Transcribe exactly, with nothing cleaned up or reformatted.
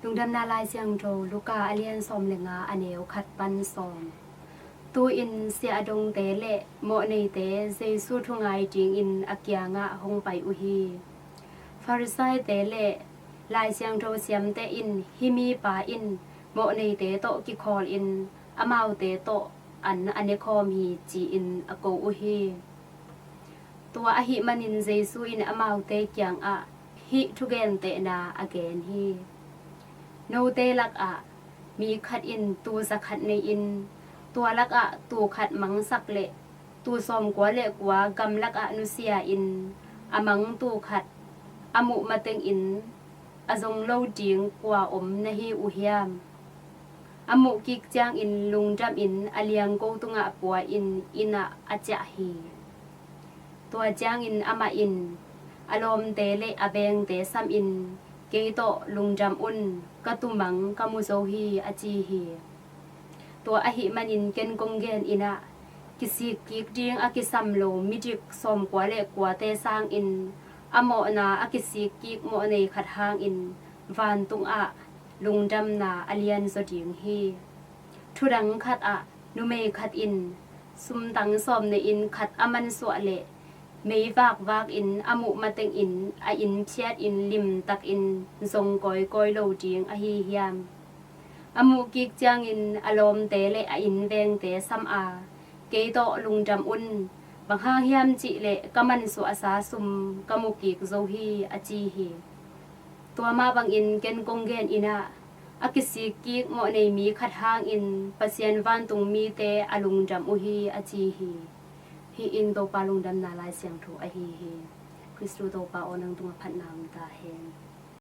Lungdamna Lai Siangtho Luka a lian sawm le nga, a neu khat pan sawm. Tu-in sia a dongte le mawhneite Jesu thu ngai dingin a kiangah hong pai uh hi. Farisaite le Lai Siangtho siamte in, "Hih mipa in mawhneite tawh kikhawlin amaute tawh an a nekhawm hi," ci-in a ko uh hi. Tua ahih manin Jesu in amaute kiangah hih thugentehna a gen hi. Note lakah mi khat in tuu za khat nei-in, tua lakah tuu khat mangsak le tuu sawmkua le kua gamlakah nusia-in, a mang tuu khat a muh matengin a zong lo ding kua om na hi uh hiam? A muh kik ciangin lungdamin a liangko tungah pua-in inn ah a ciah hi. Tua ciangin amah in a lawmte le a vengte samin, "Kei tawh lungdam un, ka tuu mang ka mu zo hi," a ci hi. Tua ahih manin ken kong gen in ah, kisik kik ding a kisam lo midik sawmkua le kuate sangin a mawhna a kisik kik mawhnei khat hangin vantungah lungdamna a lianzaw ding hi. Thudang khatah numei khat in sumtang sawm nei-in khat a mansuah leh mei vakvakin a muh matengin a inn phiatin limtakin zong kawikawi lo ding ahi hiam? A muh kik ciangin a lawmte le a inn vengte sam a, "Kei tawh lungdam un, bang hang hiam cihleh ka mansuahsa sum ka mu kik zo hi," a ci hi. Tua mah bangin ken kong gen in ah, a kisik kik mawhnei mi khat hangin Pasian vantung mite a lungdam uh hi, a ci hi. Hih in Topa lungdamna Lai Siangtho ahi hi. Khristu Topa aw, nang tungah phatna om ta hen.